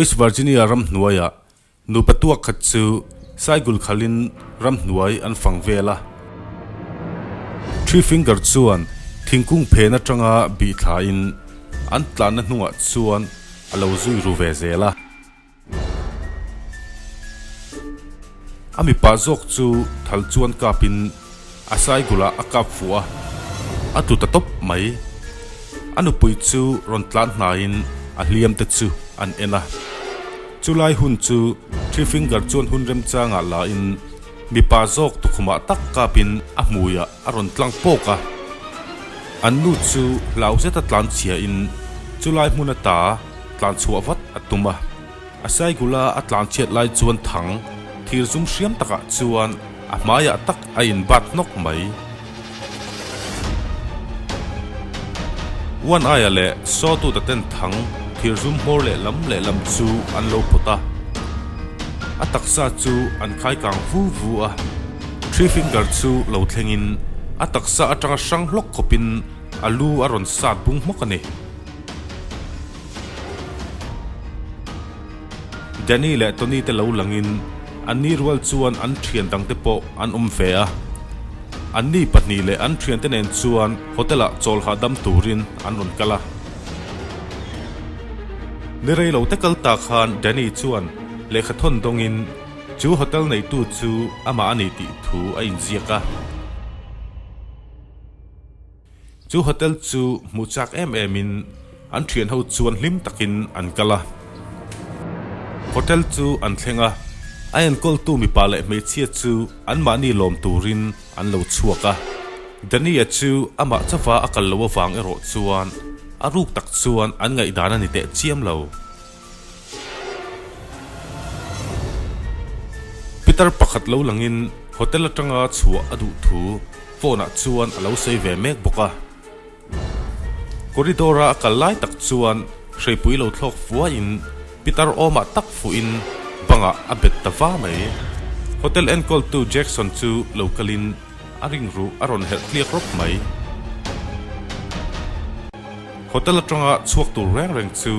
West Virginia ramhnuaiah nupa tuak khat chu cycle khalhin ramhnuai an fang vel a. Three Finger chuan thingkung phen atanga bih thlain an tlanna hnungah chuan a lo zui ru ve zel a. A mipa zawk chu thal chuan kapin a saigulah a kap fuh a, a tlu ta tawp mai. A nupui chu rawn tlan hnaiin a hliam te chu an en a. Chulai hun chu Three Finger chuan hun remchangah lain mipa zawk tukhumah tak kapin a hmuiah a rawn tlang pawk a. An nu chu hlau zeta tlan chhiain chulai hmun ata tlan chhuah vat a tum a. A saigula a tlan chhiat lai chuan thang thir zum hriam takah chuan a hmaiah tak a inbat hnawk mai. One aia leh Sawtuta ten thang thir zum hmawr lehlam lehlam chu an lo pawt a. A taksa chu an khai kang vu vu a. Three Finger chu lo thlengin a taksa atanga hrang hlawk khawpin a lu a rawn sat bung hmawk a ni. Danny leh Tony te lo langin anni rual chuan an thian dangte pawh an awm ve a. Anni pahnih leh an thiante nen chuan hotel ah chawl hahdam turin an rawn kal a. Ni rei lo te kal ta khan Danny chuan lehkha thawn dawngin chu hotel neitu chu amah a ni tih thu a inziak a. Chu hotel chu hmuh chak em em in an thian ho chuan hlim takin an kal a. Hotel chu an thleng a, a enkawltu mipa leh hmeichhia chu anmahni lawm turin an lo chhuak a. Danny-a chu amah chauha a kal lo avang erawh chuan a ruk tak chuan an ngaihdan a ni teh chiam lo. Pitar pakhat lo langin hotel atanga chhuah a duh thu phone ah chuan a lo sawi ve mek bawk a. Corridor a a kal lai tak chuan hreipui lo thlawk fuaiin pitar awmah tak fuhin bangah a bet ta va mai. Hotel enkawltu Jackson chu lo kalin a ringruh a rawn herh tliak rawp mai. Hotel atanga chhuak tur reng reng chu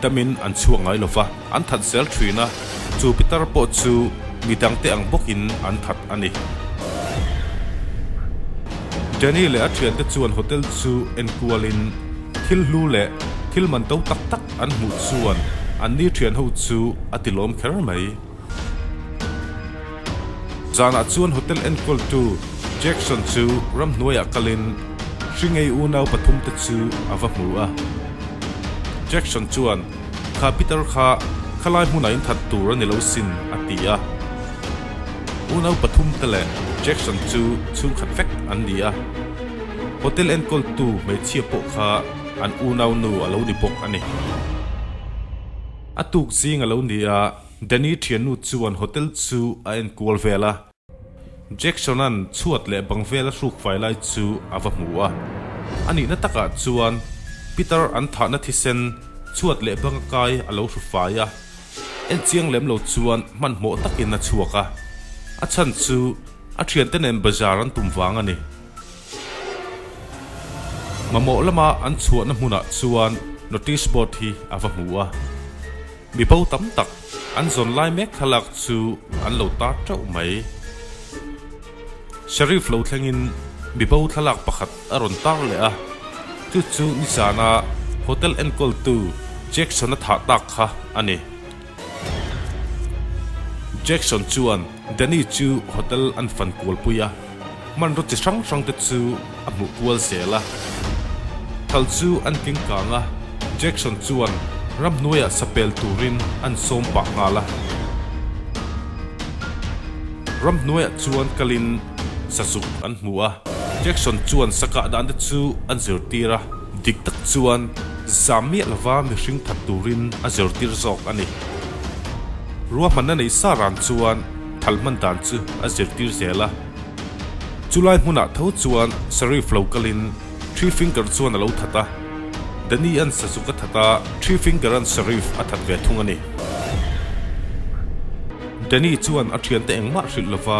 damin an chhuak ngai lova, an that zel thin a, chu pitar pawh chu midangte ang bawkin an that a ni. Jenny leh a thiante chuan hotel chu enkualin thil hlu leh thil man to tak tak an hmuh chuan anni thianho chu a tilawm kher mai. Zanah chuan hotel enkawltu Jackson chu ramhnuaiah kalin hringei unau pathumte chu a va hmu a. Jackson chuan, Kha Peter kha khalai hmunah in that tur a ni lo sin, a ti a. Unau pathumte leh Jackson chu chhungkhat vek an ni a. Hotel enkawltu hmeichhia pawh kha an unau nu a lo ni bawk a ni. A tuk zing a lo ni a. Danny thiannu chuan hotel chu a en kual vel a. Jackson-a'n chhuat leh bang vel a hruk fai lai chu a va hmu a. A nihna takah chuan Peter an thahna thisen chhuat leh banga kai a lo hru fai a. En chiang lem lo chuan hmanhmawh takin a chhuak a. A chhan chu a thiante nen bazar an tum vang a ni. Mamawh lama an chhuahna hmunah chuan notice board hi a va hmu a. Mi bo tam tak an zawn lai mek thlalak chu an lo tar teuh mai. Sheriff lo thlengin mi bo thlalak pakhat a rawn tar leh a, chu chu nizana hotel enkawltu Jackson-a thah tak kha a ni. Jackson chuan Danny chu hotel an fan kualpui a, hmanraw chi hrang hrang te chu a hmuh kual zel a. Thal chu an keng kang a, Jackson chuan ramhnuaiah sapel turin an sawm pah nghal a. Ramhnuaiah chuan kalin sazuk an hmu a, Jackson chuan sakah dan te chu an zirtir a, dik tak chuan zam miah lova mihring that turin a zirtir zawk a ni. Ruahmanna nei sa ran chuan thal hman dan chu a zirtir zel a. Chulai hmunah tho chuan Sheriff lo kalin Three Finger chuan a lo that a, Danny an Sazuk a that a, Three Finger an Sheriff a that ve thung a ni. Danny chuan a thiante engmah hrilh lova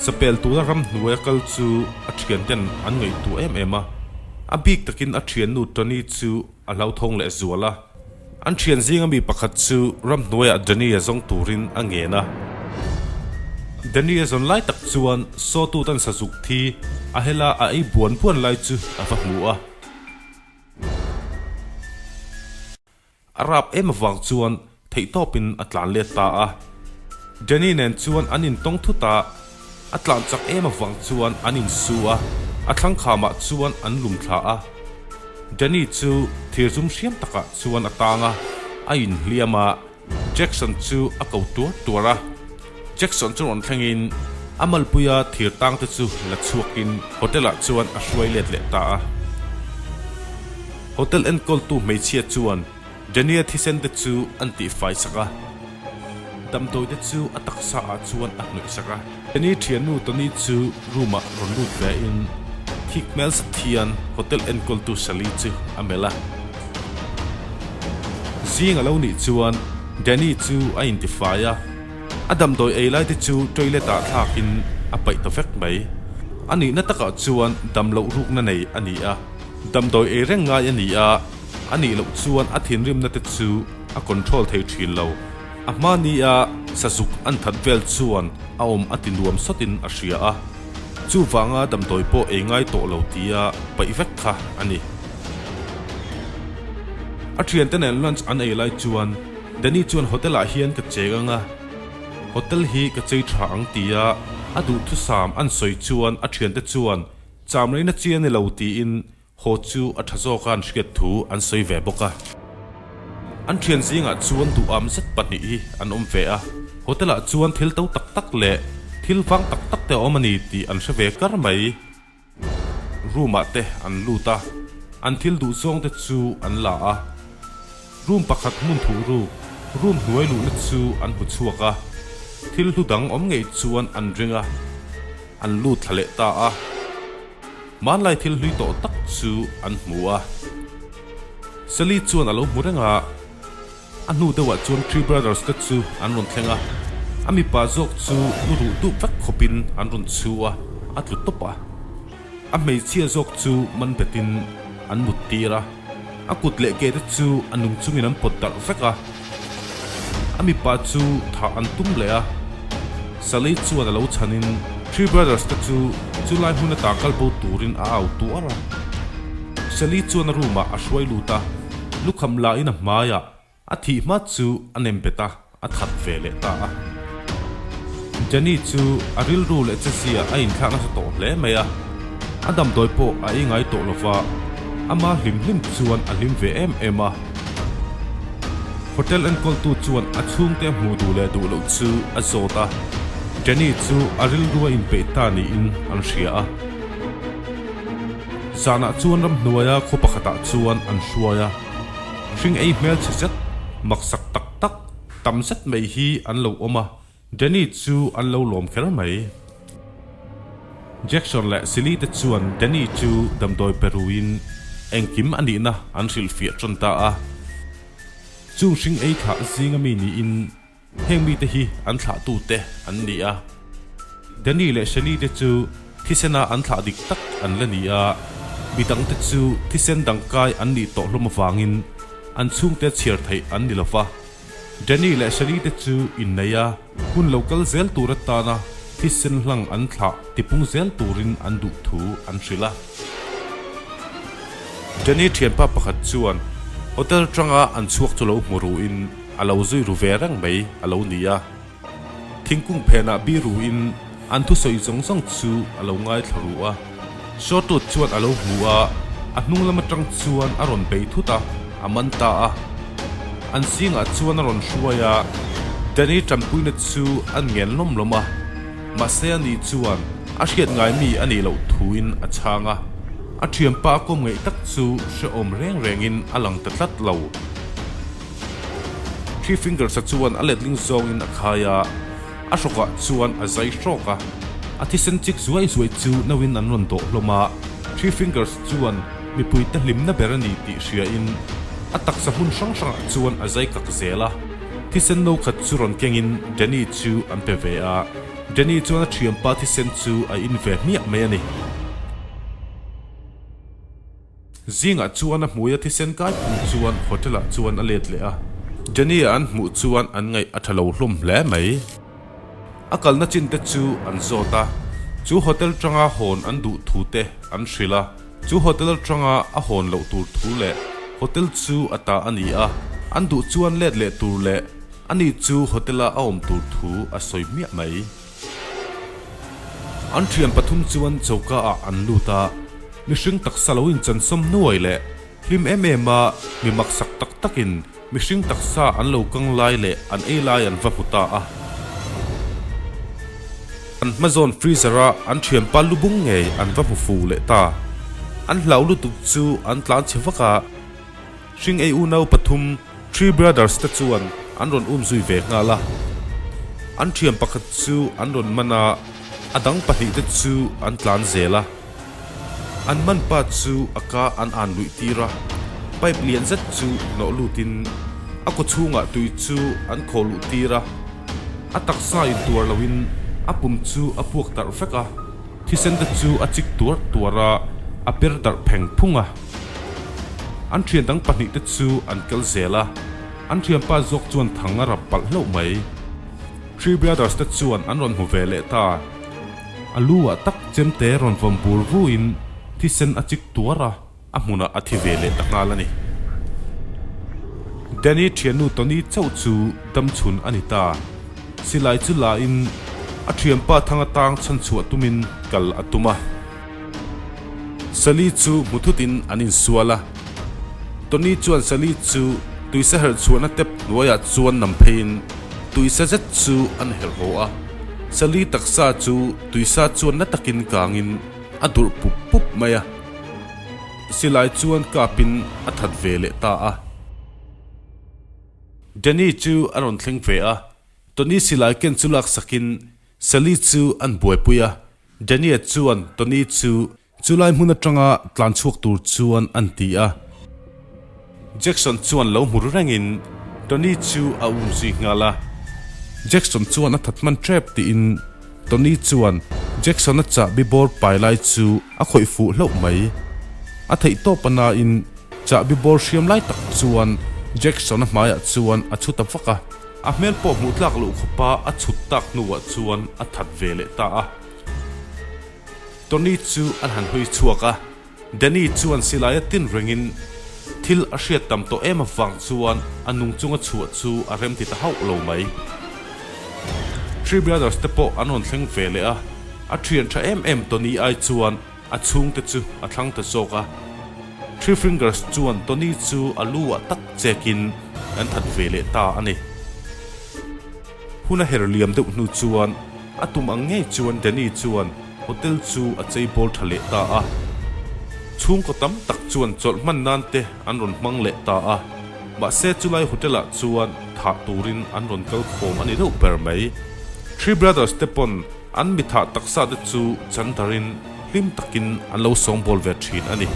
sapel tura ramhnuai a kal chu a thianten an ngaihtuah em em a, a bik takin a thiannu Tony chu a hlauthawng leh zual a. An thian zinga mi pakhat chu ramhnuaiah Danny-a zawng turin a ngen a. Danny-a zawn lai tak chuan Sawtutan sazuk thi a hela a ei buan buan lai chu a va hmu a. A rap em avang chuan theihtawpin a tlan let ta a. Danny nen chuan an intawng thut a, a tlan chak em avang chuan an insu a, a thlang khamah chuan an lum thla a. Danny chu thirzum hriam takah chuan a tang a, a inhliam a, Jackson chu a ko tuar tuar a. Jackson chu rawn thlengin a malpuia thir tangte chu la chhuakin hotel ah chuan a hruai let leh ta a. Hotel enkawltu hmeichhia chuan Danny-a thisen te chu an tihfai sak a, damdawi te chu a taksa ah chuan a hnawih sak a. Danny thiannu Tony chu room ah rawn lut ve in thik hmel zet hian hotel enkawltu Sally chu a melh a. Zing a lo nih chuan Danny chu a intifai a. A damdawi ei lai te chu toilet ah thlakin a paih ta vek mai. A nihna takah chuan dam loh rukna nei a ni a, damdawi ei reng ngai a ni a, a nih loh chuan a thinrimna te chu a control thei thin lo. A hma nia sazuk an that vel chuan a awm a ti nuam sawtin a hria a, chuvanga damdawi pawh ei ngai tawh lo tia paih vek kha a ni. A thiante nen lunch an ei lai chuan Danny chuan hotel ah hian ka cheng anga, hotel hi ka chei tha ang tia a duhthusam an sawi chuan a thiante chuan cham reina chi a ni lo tiin haw chu a tha zawka an hriat thu an sawi ve bawk a. An thian zingah chuan duham zet pahnih hi an awm ve a, hotel ah chuan thil to tak tak leh thil vang tak tak te a awm a ni tih an hre ve kar mai. Room ah te an lut a, an thil duh zawng te chu an la a. Room pakhat hmun thuh ruk, room hnuai luhna chu an hmu chhuak a, thil hlu dang awm ngei chuan an ring a, an lut thla leh ta a. Hmanlai thil hlui tawh tak chu an hmu a. Sally chuan a lo hmu reng a. A hnu deuhah chuan Three Brothers te chu an rawn thleng a, a mipa zawk chu lu ruh dup vek khawpin an rawn chhu a, a tlu tawp a. A hmeichhia zawk chu man betin an mut tir a, a kut leh ke te chu a nung chungin an pawt darh vek a. A mipa chu thah an tum leh a, Sally chuan a lo chhanin Three Brothers te chu chulai hmun ata kal bo turin a au tuar a. Sally chuan a room ah a hruai lut a. Lukham lahin a hmaiah a thih hma chu a nem bet a, a that ve leh ta a. Jenny chu a rilru leh chezia a inthlak nasa tawh hle mai a, a damdawi pawh a ei ngai tawh lova, ama hlim hlim chuan a hlim ve em em a. Hotel enkawltu chuan a chhungte a hmuh duh leh duh loh chu a zawt a, Jenny chu a rilru a inpeih ta niin an hria a. Zanah chuan ramhnuaia khaw pakhatah chuan an hruai a, hring ei hmelchhe zet, maksak tak tak, tam zet mai hi an lo awm a, Danny chu an lo lawm kher mai. Jackson leh Silly te chuan Danny chu damdawi pe ruin engkim a nihna an hrilhfiah ṭan ta a. Chung hring ei thlah zinga mi niin Heng mite hi an thlahtute an ni a, Danny leh Shelly te chu thisena an thlah dik tak an la ni a, mi dangte chu thisen dangkai an nih tawh hlawm avangin an chhungte chhiar theih an ni lo va. Danny leh Shelly te chu innei a, hun lo kal zel tur atana thisen hlang an thlah tipung zel turin an duh thu an hrilh a. Danny thianpa pakhat chuan hotel tanga an chhuak chu lo hmu ruin, A lo zui ru ve reng mai a lo ni a. Thingkung phenah biruin an thusawi zawng zawng chu a lo ngaithla ru a. Shortwood chuan a lo hmu a, a hnung lam atang chuan a rawn bei thut a, a man ta a. An zingah chuan a rawn hruai a, Danny tanpuina chu an ngen lawm lawm a, mahse ani chuan a hriat ngai mi a nih loh thuin a chhang a. A thianpa a kawm ngeih tak chu hrehawm reng rengin a lang ta tlat lo. Three Fingers-a chuan a letling zawngin a khai a, a hrawkah chuan a zai hrawk a. A thisen chik zuai zuai chu nauin an rawn dawh hlawm a, Three Fingers chuan mipuite hlimna ber a ni tih hriain a taksa hmun hrang hrangah chuan a zai kak zel a. Thisen no khat chu rawn kengin Danny chu an pe ve a, Danny chuan a thianpa thisen chu a in ve hmiah mai a ni. Zingah chuan a hmuia thisen kai phung chuan hotel ah chuan a let leh a. Jenny-a an hmuh chuan an ngaih a tha lo hlawm hle mai. A kalna chin te chu an zawt a, chu hotel tanga hawn an duh thu te an hrilh a. Chu hotel atanga a hawn loh tur thu leh hotel chu a ta a ni a, an duh chuan let leh tur leh ani chu hotel-a a awm tur thu a sawi hmiah mai. An thian pathum chuan choka ah an lut a, mihring taksa lo inchansawm nuai leh hlim em em a mi maksak tak takin Mihring taksa an lo kang lai leh an ei lai an va hmu ta a. An hmazawn freezer a an thianpa lubung ngei an va hmu fu leh ta. An hlau lutuk chu an tlan chhe vak a. Hring ei unau pathum Three Brothers te chuan an rawn um zui ve nghal a. An thian pakhat chu an rawn man a, a dang pahnihte chu an tlan zel a. An man pa chu a ka an an luih tir a, pipe lian zet chu hnawh lutin a kaw chhungah tui chu an khaw luh tir a, a taksa in tuar loin a pum chu a puak darh vek a, thisen te chu a chik tuar tuar a, a per darh pheng phung a. An thian dang pahnih te chu an kal zel a, an thianpa zawk chuan thang a rap palh hlauh mai. Three Brothers te chuan an rawn hmu ve leh ta. A lu ah tak chemte rawn vawm bur vu in thisen a chik tuar a, a hmunah a thi ve leh ta nghal a ni. Danny thiannu Tony chauh chu damchhun a ni ta. Silai chu la in a thianpa thang atang chhanchhuah tumin kal a tum a. Sally chu hmu thut in an insual a. Tony chuan Sally chu tuisa herh chhuahna tep hnuaiah chuan nam pheiin tuisa zet chu an herh haw a. Sally taksa chu tuisa chuan na takin kangin a durh pup pup mai a. Silai chuan kapin a that ve leh ta a. Danny chu a rawn thleng ve a, Tony silai ken chu laksakin Sally chu an buaipui a. Danny-a chuan Tony chu Chulai hmun atanga tlan chhuak tur chuan an ti a. Jackson chuan lo hmu rengin Tony chu a um zui nghal a. Jackson chuan a that hman tep tiin Tony chuan Jackson-a chahbi bawr pai lai chu a khawih fuh hlauh mai. A theih tawp a nain chahbi bawr hriam lai tak chuan Jackson-a hmaiah chuan a chhu ta vak a. A hmel pawh hmuh tlak loh khawpa a chhut tak hnuah chuan a that ve leh ta a. Tony chu an han hawi chhuak a, Danny chuan silai a tin rengin thil a hriat tam tawh em avang chuan a nung chunga chhuah chu a remti ta hauh lo mai. Three Brothers te pawh an rawn thleng ve leh a, a thian tha em em Tony ai chuan a chhungte chu a thlang ta zawk a. Three Fingers chuan Tony chu a lu ah tak chekin an that ve leh ta a ni. Hun a her liam deuh hnu chuan a tum ang ngei chuan Danny chuan hotel chu a chei bawl tha leh ta a. Chhungkaw tam tak chuan chawlh hman nan te an rawn hmang leh ta a. Mahse chulai hotel ah chuan thah turin an rawn kal khawm a ni deuh ber mai. Three Brothers te pawn an mi thah taksa te chu chan darin hlim takin an lo sawngbawl ve thin a ni.